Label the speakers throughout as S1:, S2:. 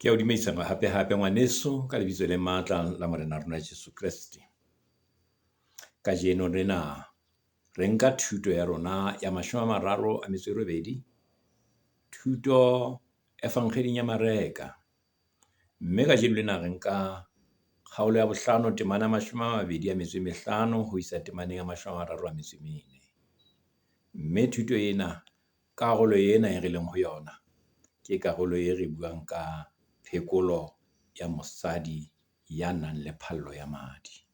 S1: Ke a o dumedisa hape hape ngwaneso ka lebitso le matla la Morena rona Jesu Kreste. Kajeno lena re nka thuto ya rona ya 38, thuto Efankgeding ya Mareka. Mme kajeno lena re nka kgaolo ya bohlano temana ya 25 ho isa temaneng ya 34. Mme thuto ena, karolo ena e re leng ho yona, ke karolo e re buang ka phekolo ya mosadi ya nang le phallo ya madi.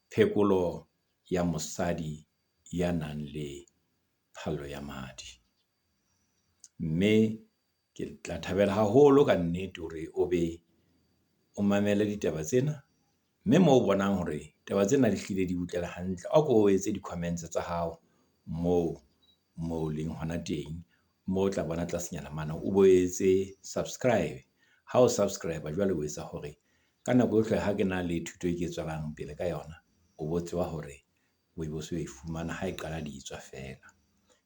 S1: Phekolo ya mosadi ya nang le phallo ya madi. Mme ke tla thabela haholo kannete hore o be o mamele ditaba tsena, mme moo o bonang hore taba tsena di hlile di utlwela hantle, a ko etse di-comments tsa hao moo moo o leng hona teng, moo o tla bona tlasenyana mane o bo etse subscribe. Ha o subscribe jwale o etsa hore ka nako yohle ha ke na le thuto e ke tswelang pele ka yona, o bo tseba hore o be o so e fumana ha e qala di etswa feela.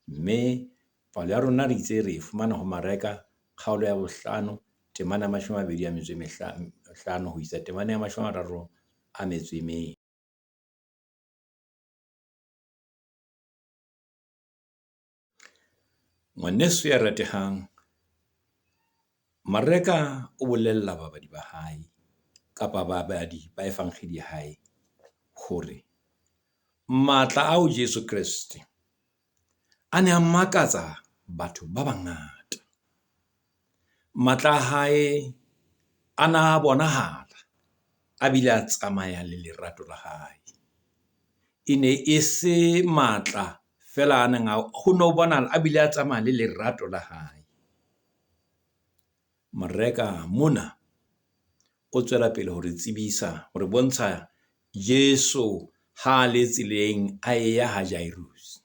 S1: Mme palo ya rona re itse re e fumana ho Mareka kgaolo ya bohlano, temana ya 25 ho isa temana ya 34. Ngwaneso ya ratehang, Mareka o bolella babadi ba hae kapa babadi ba efankgedi ya hae hore matla ao Jesu Kreste a ne a makatsa batho ba bangata. Matla a hae a na bonahala a bile a tsamaya le lerato la hae. E ne e se matla feela a neng a, ho no bonahala a bile a tsamaya le lerato la hae. Mareka mona o tswela pele ho re tsebisa hore bontsha Jesu ha a le tseleng a eya ha Jairus.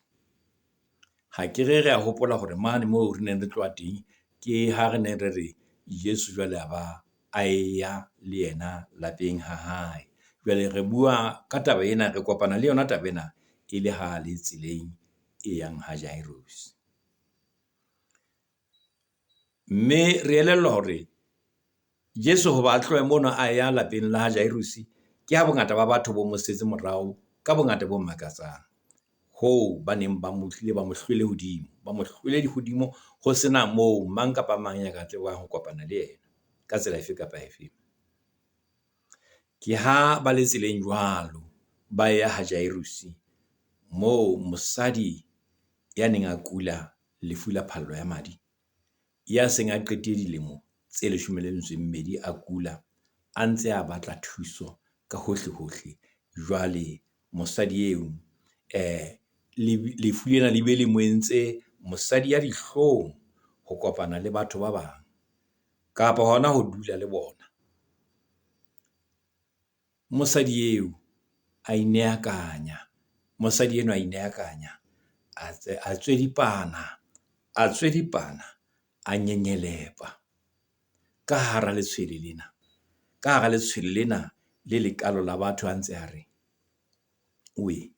S1: Ha ke re re a hopola hore mane moo re neng re tloha teng, ke ha re ne re re Jesu jwale a ba a eya le yena lapeng ha hae. Jwale re bua ka taba ena, re kopana le yona taba ena e le ha le tseleng e yang ha Jairus. Mme re elellwa hore Jesu hoba a tlohe mono a ya lapeng la Jairus, ke ha bongata ba batho bo mo setse morao ka bongata bo makatsang. Hoo ba neng ba mo hlile ba mo hlwele hodimo, ba mo hlwele hodimo ho sena moo mang kapa mang ya ka tsebang ho kopana le yena ka tsela efe kapa efe. Ke ha ba le tseleng jwalo, ba ya ha Jairus moo mosadi ya neng a kula lefu la phallo ya madi, ya seng a qetile dilemo tse 12 a kula, a ntse a batla thuso ka hohle hohle. Jwale mosadi eo lefu lena le be le mo entse mosadi ya dihlong ho kopana le batho ba bang kapa hona ho dula le bona. Mosadi eo a ineakanya, mosadi enwa a ineakanya a tswedipana, a tswedipana, a nyenyelepa ka hara letshwele lena, ka hara letshwele lena le lekalo la batho a ntse a re, wee,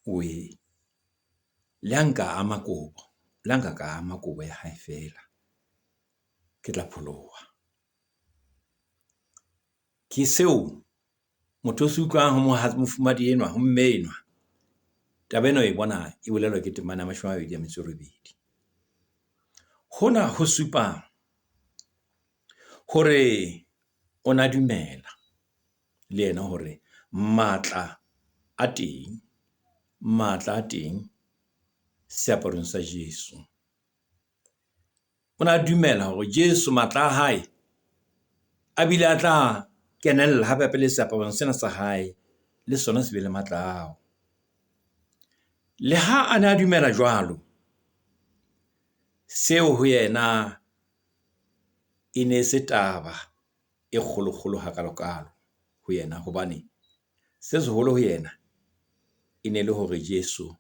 S1: wee, le ha nka ama kobo, le ha nka ka ama kobo ya hae feela, ke tla pholoha. Ke seo motho o se utlwang ho mofumahadi enwa, ho mme enwa. Taba ena o e bona e bolelwa ke temana ya 28. Hona ho supa hore o na dumela le yena hore matla a teng, matla a teng seaparong sa Jesu. O na dumela hore Jesu matla a hae a bile a tla kenella hape hape le seaparong sena sa hae, le sona se be le matla ao. Le ha a ne a dumela jwalo, seo ho yena e ne se taba e kgolokgolo hakalokalo ho yena. Hobane se seholo ho yena e ne le hore Jesu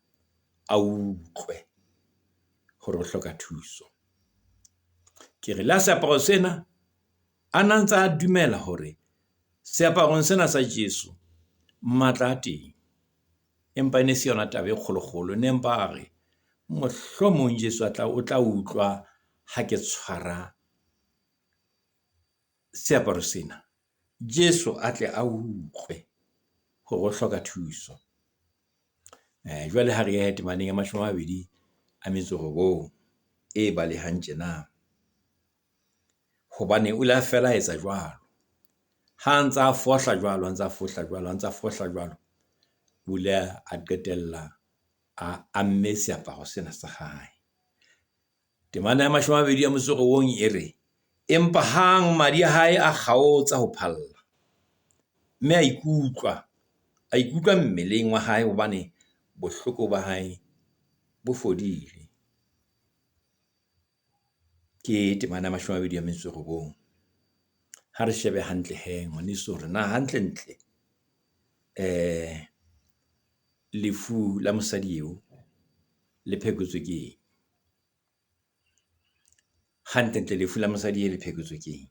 S1: a utlwe hore o hloka thuso. Ke re le ha seaparo sena a na ntsa dumela hore seaparong sena sa Jesu matla a teng, empa e ne se yona taba e kgolokgolo. Ne mpa a re mohlomong Jesu a tla o tla utlwa ha ke tshwara. seaparo sena, Jesu a tle a utlwe hore o hloka thuso. Jwale ha re ye temaneng ya 29 e balehang tjena. Hobane o ile a fela a etsa jwalo. Ha a ntsa fohla jwalo, a ntsa fohla jwalo, a ntsa fohla jwalo. O ile a qetella a amme seaparo sena sa hae. Temana ya 29 e re, empa hang madi a hae a kgaotsa ho phalla, mme a ikutlwa, a ikutlwa mmeleng wa hae hobane bohloko ba hae bo fodile. Ke temana ya 29. Ha re shebe hantle hee ngwaneso hore na hantle-ntle lefu la mosadi eo le phekotswe ke eng? Hantle-ntle lefu la mosadi e le phekotswe keng?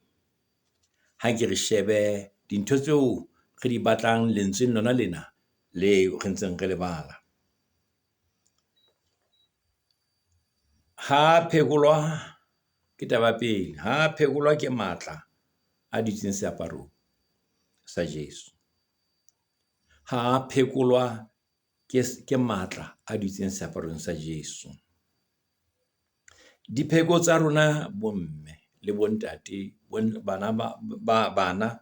S1: Ha ke re shebe dintho tseo re di batlang lentsweng lona lena leo re ntseng re le bala. Ha phekolwa, ke taba ya pele. Ha phekolwa ke matla a dutseng seaparong sa Jesu. Ha phekolwa ke matla a dutseng seaparong sa Jesu. Dipheko tsa rona bo mme le bo ntate, bana ba bana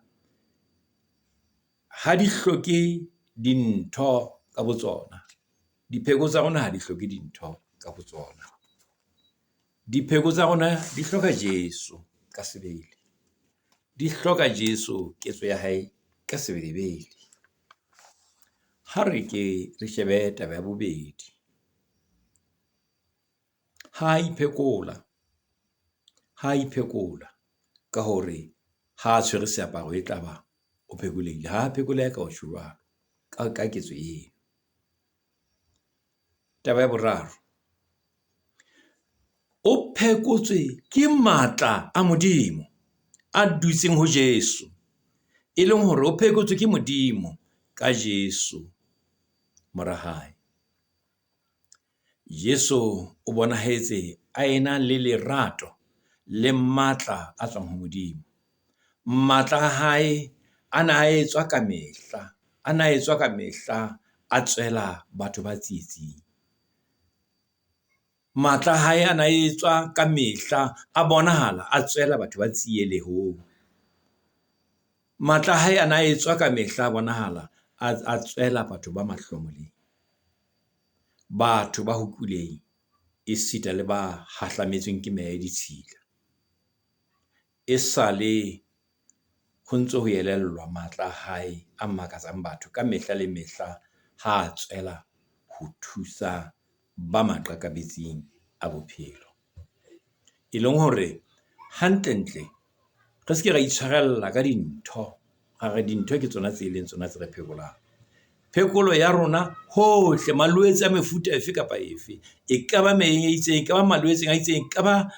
S1: ha di hloke dintho ka botsona. Dipheko tsa rona ha di hloke dintho ka botsona. Dipheko tsa rona di hloka Jesu ka sebele. Di hloka Jesu, ketso ya hae ka sebelebele. Ha re ke re shebe taba ya bobedi. Ha iphekola, ha iphekola ka hore ha a tshwere seaparo e tlaba o phekolehile. Ha phekoleha ka ho tjho jwalo, ka ketso eo. Taba ya boraro, o phekotswe ke matla a Modimo a dutseng ho Jesu. E leng hore o phekotswe ke Modimo ka Jesu, mora hae. Jesu o bonahetse a ena le lerato le matla a tswang ho Modimo. Matla a hae a na a etswa kamehla, a na etswa kamehla, a tswela batho ba tsietsing. Matla a hae a na etswa kamehla, a bonahala a tswela batho ba tsielehong. Matla a hae a na etswa kamehla, a bonahala a tswela batho ba mahlomoleng. Batho ba ho kuleng esita le ba hahlametsweng ke meya e ditshila. Esale ho ntso ho elellwa matla a hae a makatsang batho ka mehla le mehla ha a tswela ho thusa ba maqakabetsing a bophelo. E leng hore hantle-ntle re se ke ra itshwarella ka dintho, ra re dintho ke tsona tse leng tsona tse re phekolang. Phekolo ya rona hohle malwetse a mefuta efe kapa efe, ekaba meyeng e itseng, ekaba malwetseng a itseng, ekaba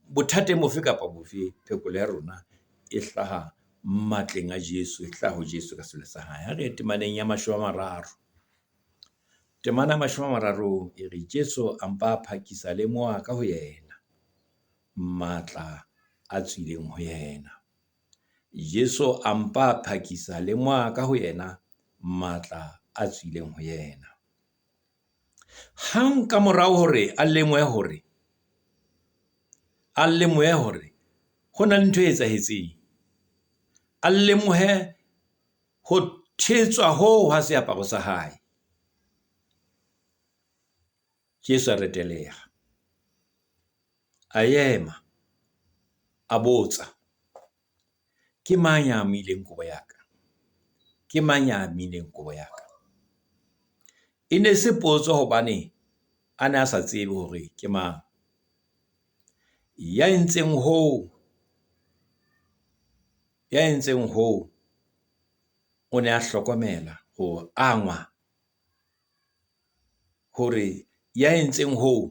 S1: bothateng bofe kapa bofe. Phekolo ya rona e hlaha matleng a Jesu, e hlaha ho Jesu ka sebele sa hae. Ha re ye temaneng ya 30. Temana ya 30 e re, Jesu a mpa a phakisa a lemoha ka ho yena matla a tswileng ho yena. Jesu a mpa a phakisa a lemoha ka ho yena matla a tswileng ho yena. Hang ka morao hore a lemohe hore, a lemohe hore ho na le ntho e etsahetseng. A lemohe ho thetswa hoo ha seaparo sa hae. Jesu a reteleha, a ema, a botsa, ke mang ya amileng kobo ya ka? Ke mang ya amileng kobo ya ka? E ne se potso hobane a ne a sa tsebe hore ke mang. Ya entseng hoo, ya entseng hoo, o ne a hlokomela ho angwa hore ya entseng hoo,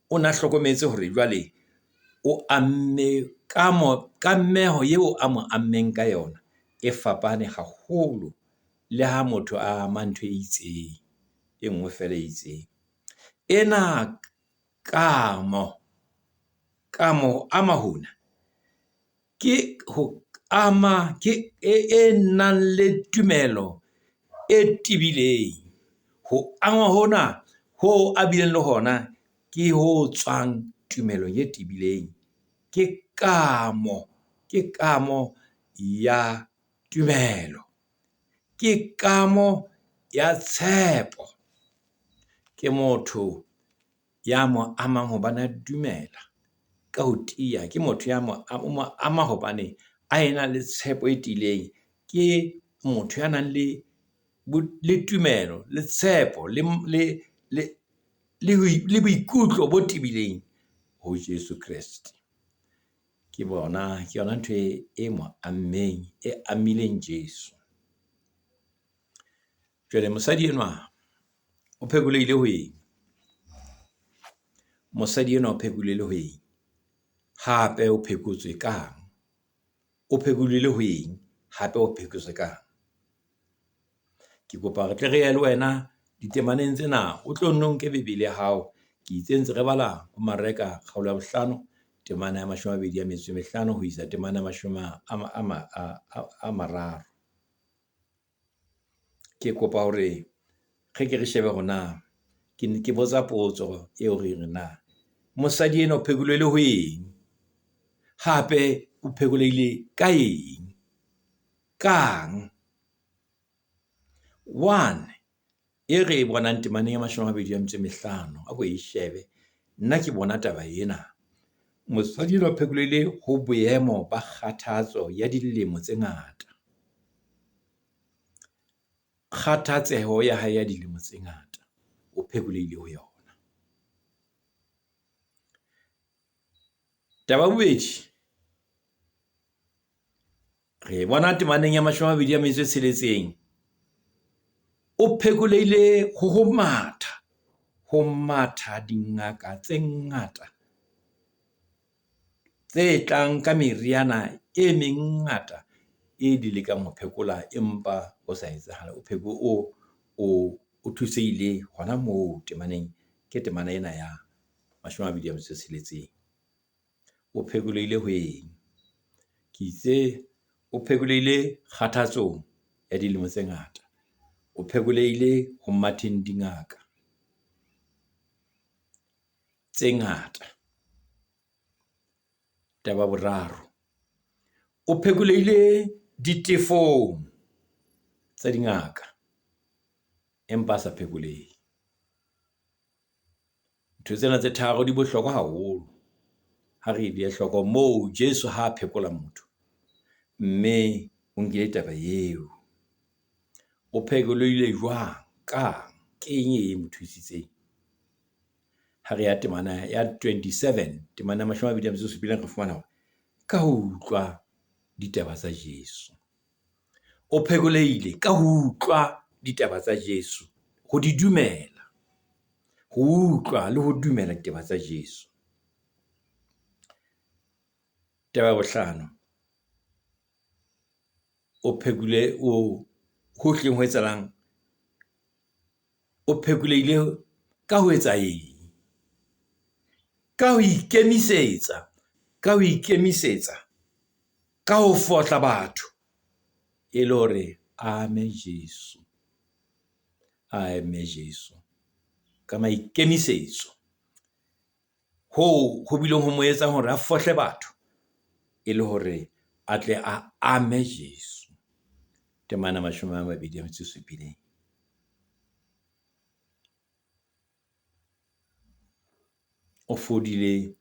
S1: o na hlokometse hore jwale o amme kameho eo a mo ammeng ka yona e fapane haholo le ha motho a ama ntho e itseng, e nngwe feela e itseng. Ena kamo, kamo ama hona. Ke ho ama ke e nang le tumelo e tebileng. Ho angwa hona ho a bileng le hona ke ho tswang tumelong e tebileng. Ke kamo, ke kamo ya tumelo. Ke kamo ya tshepo. Ke motho ya mo amang hobane a dumela ka ho tiya. Ke motho ya mo o mo ama hobane a ena le tshepo e tiileng. Ke motho ya nang le le tumelo le tshepo le boikutlo bo tebileng ho Jeso Kreste. Ke bona, ke yona ntho e mo ammeng, e amileng Jeso. Jwale mosadi enwa o phekolehile ho eng? Mosadi enwa o phekolehile ho eng? Hape o phekotswe kang? O phekolehile ho eng? Hape o phekotswe kang? Ke kopa re tle re ye le wena ditemaneng tsena, o tlo nno nke bebele ya hao. Ke itse ntse re bala ho Mareka kgaolo ya bohlano, temana ya mashome a mabedi a metso e mehlano ho isa temana ya mashome a mararo. Ke kopa hore re ke re shebe hore na ke ne ke botsa potso eo re reng na mosadi enwa o phekolehile ho eng? Hape o phekolehile ka eng? Kang? One, e re e bonang temaneng ya mashome a mabedi a metso e mehlano. A ko e shebe, nna ke bona taba ena. Mosadi enwa o phekolehile ho boemo ba kgathatso ya dilemo tse ngata. Kgathatseho ya hae ya dilemo tse ngata, o phekolehile ho yona. Taba ya bobedi, re e bona temaneng ya mashome a mabedi a metso e tsheletseng. O phekolehile ho ho matha, ho matha dingaka tse ngata tse tlang ka meriana e mengata e di lekang ho phekola empa ho sa etsahale. O o thusehile hona moo temaneng, ke temana ena ya mashome a mabedi a metso e tsheletseng. O phekolehile ho eng? Ke itse o phekolehile kgathatsong ya dilemo tse ngata. O phekolehile ho matheng dingaka tse ngata. Taba ya boraro, o phekolehile ditefong tsa dingaka empa a sa phekolehe. Ntho tsena tse tharo di bohlokwa haholo ha re di hloko moo Jeso ha a phekola motho, mme o nkile taba eo. O phekolehile jwang? Kang? Ke eng e mo thusitseng? Ha re ya temana ya 27, temana ya mashome a mabedi a metso e supileng, re fumana hore ka ho utlwa ditaba tsa Jeso. O phekolehile ka ho utlwa ditaba tsa Jeso, ho di dumela. Ho utlwa le ho dumela ditaba tsa Jeso. Taba ya bohlano, o o hohleng ho etsahalang, o phekolehile ka ho etsa eng? Ka ho ikemisetsa, ka ho ikemisetsa, ka ho fohla batho e le hore a ame Jeso, a ame Jeso ka maikemisetso. Hoo ho bileng ho mo etsang hore a fohle batho e le hore a tle a ame Jeso. Temana mashome a mabedi a metso e supileng. O fodile,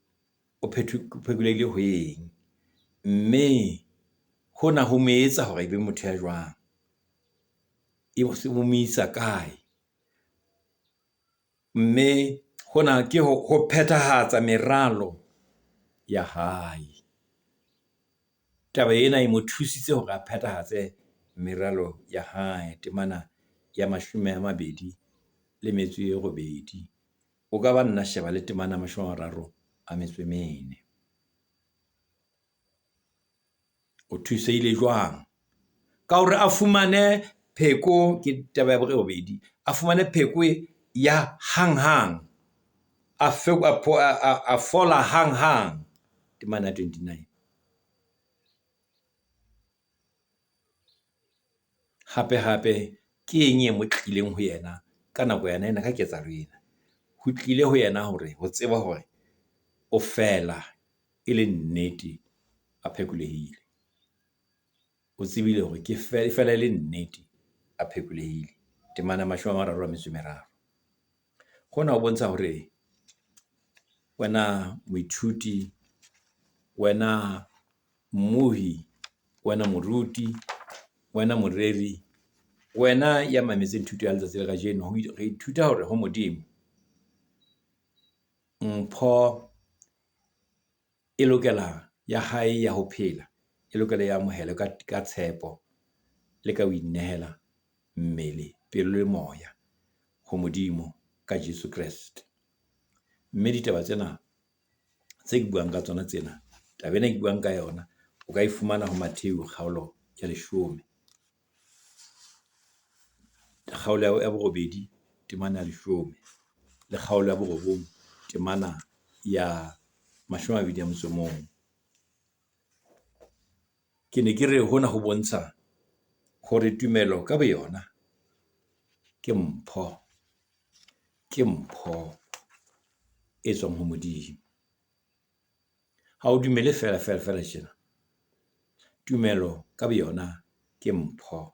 S1: o phekolehile ho eng? Mme hona ho mo etsa hore ebe motho ya jwang? E ho mo isa kae? Mme hona ke ho phethahatsa meralo ya hae. Taba ena e mo thusitse hore a phethahatse meralo ya hae. Temana ya mashome a mabedi le metso e robedi. O ka ba nna sheba le temana ya mashome a mararo a metso e mene. O thusehile jwang? Ka hore a fumane pheko, ke taba ya borobedi. A fumane pheko ya hanghang. A fola hanghang, temana ya 29. Hape hape ke eng e mo tlileng ho yena ka nako yona ena, ka ketsahalo ena? Ho tlile ho yena hore ho tseba hore o fela e le nnete a phekolehile. O tsebile hore ke feela e le nnete a phekolehile. Temana ya 33. Hona ho bontsha hore wena moithuti, wena mmohi, wena moruti, wena moreri, wena ya mametseng thuto ya letsatsi la kajeno. Re ithuta hore ho Modimo mpho e lokela ya hae ya ho phela, e lokela e amohelwe ka tshepo le ka ho inehela mmele, pelo le moya ho Modimo ka Jeso Kreste. Mme ditaba tsena tse ke buang ka tsona tsena, taba ena e ke buang ka yona, o ka e fumana ho Matheu kgaolo ya leshome. Kgaolo ya borobedi temana ya leshome le kgaolo ya borobong temana ya 21. Ke ne ke re hona ho bontsha hore tumelo ka boyona ke mpho, ke mpho e tswang ho Modimo. Ha o dumele feela feela feela tjena. Tumelo ka boyona ke mpho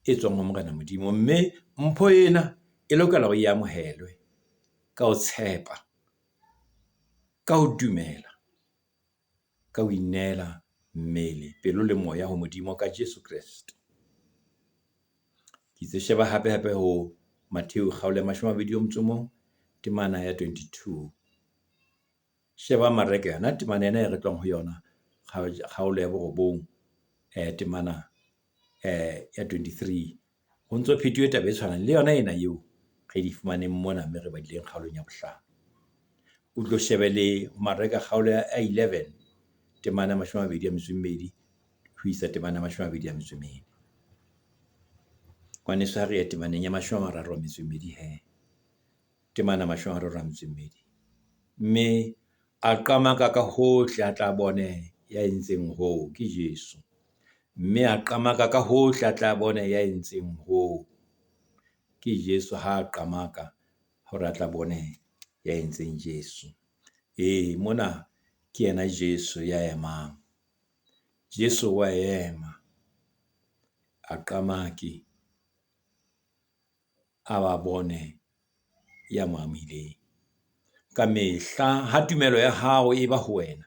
S1: e tswang ho Morena Modimo. Mme mpho ena e lokela hore e amohelwe ka ho tshepa, ka ho dumela, ka ho inehela mmele, pelo le moya ho Modimo ka Jeso Kreste. Ke itse sheba hape hape ho Matheu kgaolo ya 21 temana ya 22. Sheba Mareka yona temana ena e re tswang ho yona kgaolo ya borobong temana ya 23. Ho ntso phetuwe taba e tshwanang le yona ena eo re di fumaneng mona mme re badileng kgaolong ya bohlano. O tlo shebe le Mareka kgaolo ya 11 temana ya 22 ho isa temana ya 24. Ngwaneso ha re ye temaneng ya 32 hee. Temana ya 32. Mme a qamaka ka hohle a tla bone ya entseng hoo, ke Jesu. Mme a qamaka ka hohle a tla bone ya entseng hoo. Ke Jesu ha a qamaka hore a tla bone ya entseng Jesu. Ee, mona ke yena Jesu ya emang. Jesu wa ema, a qamake, a ba bone ya mo amileng. Ka mehla ha tumelo ya hao e ba ho wena,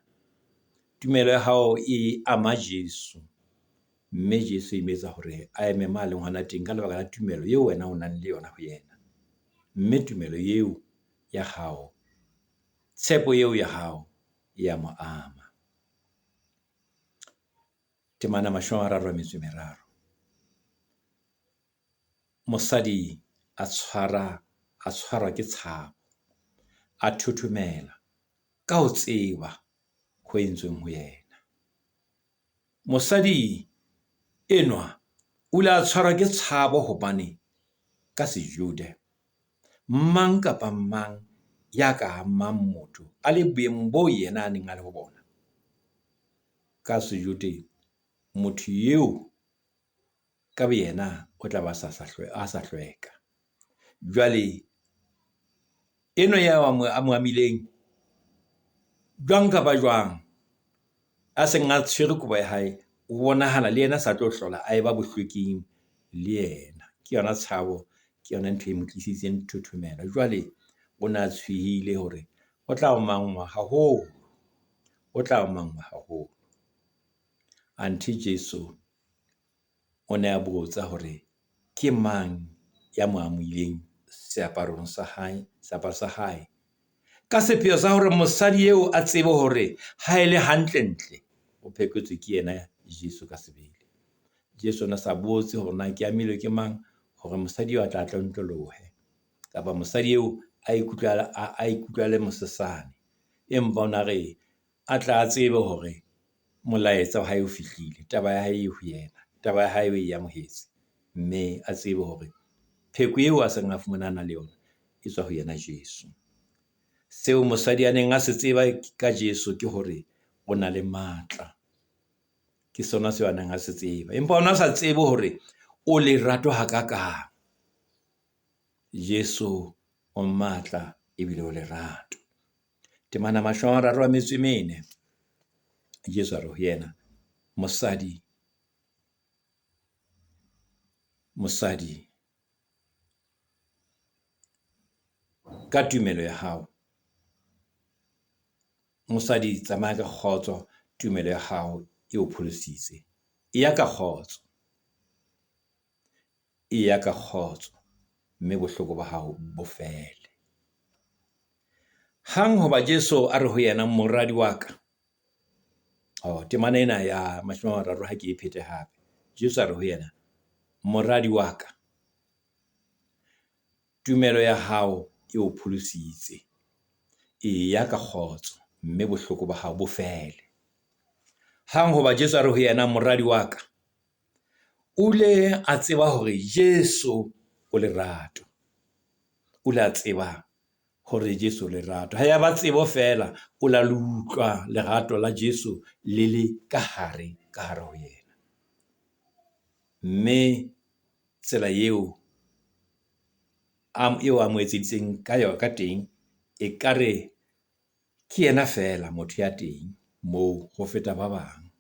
S1: tumelo ya hao e ama Jesu. Mme Jesu e mo etsa hore a eme mo a leng hona teng ka lebaka la tumelo eo wena o nang le yona ho yena. Mme tumelo eo ya hao, tshepo eo ya hao e ya mo ama. Temana 33. Mosadi a tshwarwa ke tshabo, a thothomela ka ho tseba ho entsweng ho yena. Mosadi enwa o ile a tshwarwa ke tshabo hobane ka Sejude mang kapa mang ya ka amang motho a le boemong boo yena a neng a le ho bona. Ka Sejude motho eo ka boyena o tla ba a sa hlweka. Jwale enwa ya a mo amileng jwang kapa jwang, a seng a tshwere kobo ya hae, o bonahala le yena a sa tlo hlola a eba bohlweking le yena. Ke yona tshabo, ke yona ntho e mo tlisitseng thothomelo. Jwale o na tshohile hore o tla omangwa haholo, o tla omangwa haholo. Anthe Jesu o ne a botsa hore ke mang ya mo amohileng seaparong sa hae, seaparo sa hae. Ka sepheo sa hore mosadi eo a tsebe hore ha e le hantle-ntle o phekotswe ke yena Jesu ka sebele. Jesu o ne a sa botse hore na ke amilwe ke mang hore mosadi eo a tla tlontlolohe kapa mosadi eo a ikutlwe a le mosesane. Empa o na re a tla a tsebe hore molaetsa wa hae o fihlile, taba ya hae e ho yena, taba ya hae o e amohetse. Mme a tsebe hore pheko eo a seng a fumane a na le yona e tswa ho yena Jesu. Seo mosadi a neng a se tseba ka Jesu ke hore o na le matla. Ke sona seo a neng a se tseba. Empa ona a sa tsebe hore o lerato hakakang. Jesu o matla ebile o lerato. Temana 34. Jesu a re ho yena, mosadi, mosadi, ka tumelo ya hao, mosadi tsamaya ka kgotso, tumelo ya hao e o pholositse. Eya ka kgotso, eya ka kgotso mme bohloko ba hao bo fele. Hang hoba Jesu a re ho yena, moradi wa ka. Oh, temana ena ya 30 ha ke e phete hape. Jesu a re ho yena, moradi wa ka, tumelo ya hao e o pholositse. Eya ka kgotso, mme bohloko ba hao bo fele. Hang hoba Jesu a re ho yena, moradi wa ka, o ile a tseba hore Jesu o lerato. O ile a tseba hore Jesu o lerato. Ha ya ba tsebo feela, o la le utlwa lerato la Jesu le le ka hare, ka hare ho yena. Mme tsela eo eo a mo etseditseng ka yona ka teng, ekare ke yena feela motho ya teng moo ho feta ba bang.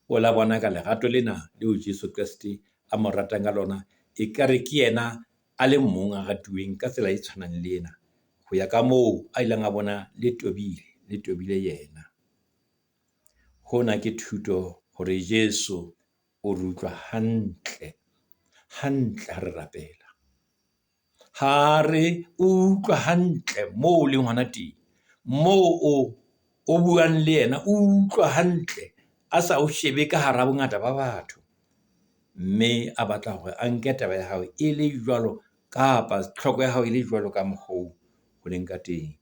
S1: O la bona ka lerato lena leo Jesu Kreste a mo ratang ka lona, ekare ke yena a le mong a ratuweng ka tsela e tshwanang le ena. Ho ya ka moo a ileng a bona le tobile, le tobile yena. Hona ke thuto hore Jesu o re utlwa hantle, hantle ha re rapela. Ha re o utlwa hantle moo o leng hona teng. Moo o buang le yena, o utlwa hantle a sa o shebe ka hara bongata ba batho. Mme a batla hore a nke taba ya hao e le jwalo kapa tlhoko ya hao e le jwalo ka mokgo o leng ka teng.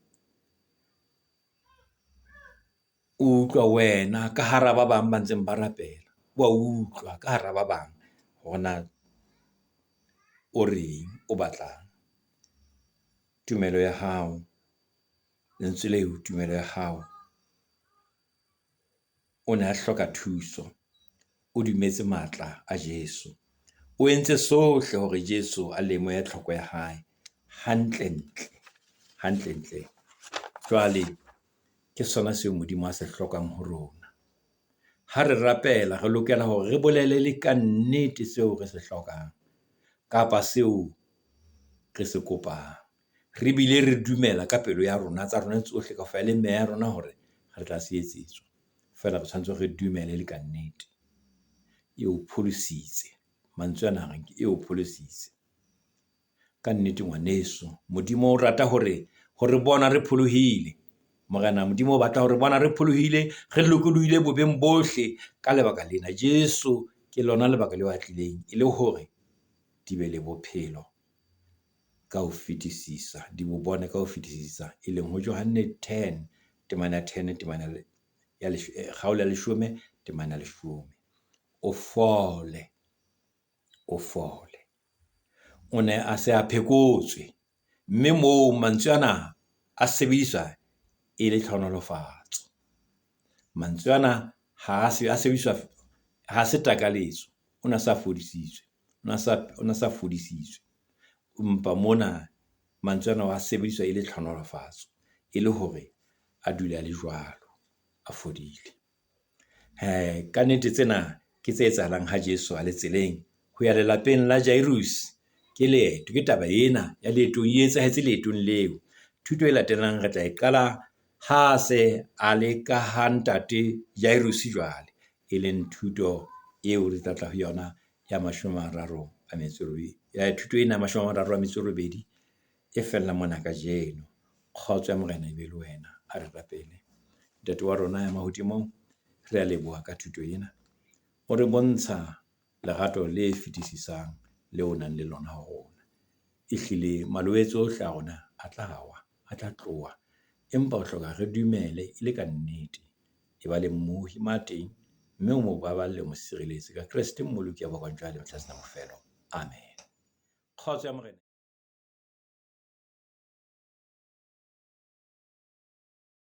S1: O utlwa wena ka hara ba bang ba ntseng ba rapela. Wa utlwa ka hara ba bang hore na o reng, o batlang. Tumelo ya hao, lentswe leo tumelo ya hao. O ne a hloka thuso, o dumetse matla a Jesu. O entse sohle hore Jesu a lemohe tlhoko ya hae. Hantle-ntle, hantle-ntle. Jwale ke sona seo Modimo a se hlokang ho rona. Ha re rapela, re lokela hore re bolele le ka nnete seo re se hlokang kapa seo re se kopang. Re bile re dumela ka pelo ya rona, tsa rona tsohle kaofela le meya ya rona hore re tla se etsetswa. Feela re tshwanetse re dumele le ka nnete. E o pholositse. Mantswe ana a reng e o pholositse. Ka nnete ngwaneso, Modimo o rata hore ho re bona re pholohile. Morena Modimo o batla hore bona re pholohile, re lokolohile bobeng bohle ka lebaka lena. Jesu ke lona lebaka leo a tlileng e le hore di be le bophelo ka ho fetisisa, di bo bone ka ho fetisisa. E leng ho Johanne 10, temana ya 10, temana ya kgaolo ya 10, temana ya 10. O fole, o fole. O ne a se a phekotswe, mme moo mantswe ana a sebediswa e le tlhohonolofatso. Mantswe ana ha se a sebediswa, ha se takaletso. O na sa fodisitswe, o na sa fodisitswe. Empa mona mantswe ana a sebediswa e le tlhohonolofatso, e le hore a dule a le jwalo, a fodile. Hee, ka nnete tsena ke tse etsahalang ha Jesu a le tseleng ho ya lelapeng la Jairus. Ke leeto, ke taba ena ya leetong, e etsahetse leetong leo. Thuto e latelang re tla e qala ha se a le ka ha ntate Jairus jwale, e leng thuto eo re tla tla ho yona ya 38, ya thuto ena ya 38 e fella mona kajeno. Kgotso ya Morena e be le wena. A re rapele. Ntate wa rona ya mahodimong, re a leboha ka thuto ena. O re bontsha lerato le fetisisang leo o nang le lona ho rona. Ehlile malwetse ohle a rona a tla wa, a tla tloha. Empa o hloka re dumele e le ka nnete. E ba le mmohi ma teng, mme o mo baballe, o mo sireletse ka Kreste Mmoloki ya bokwang jwale le mohla se nang bofelo. Amen. Kgotso ya Morena.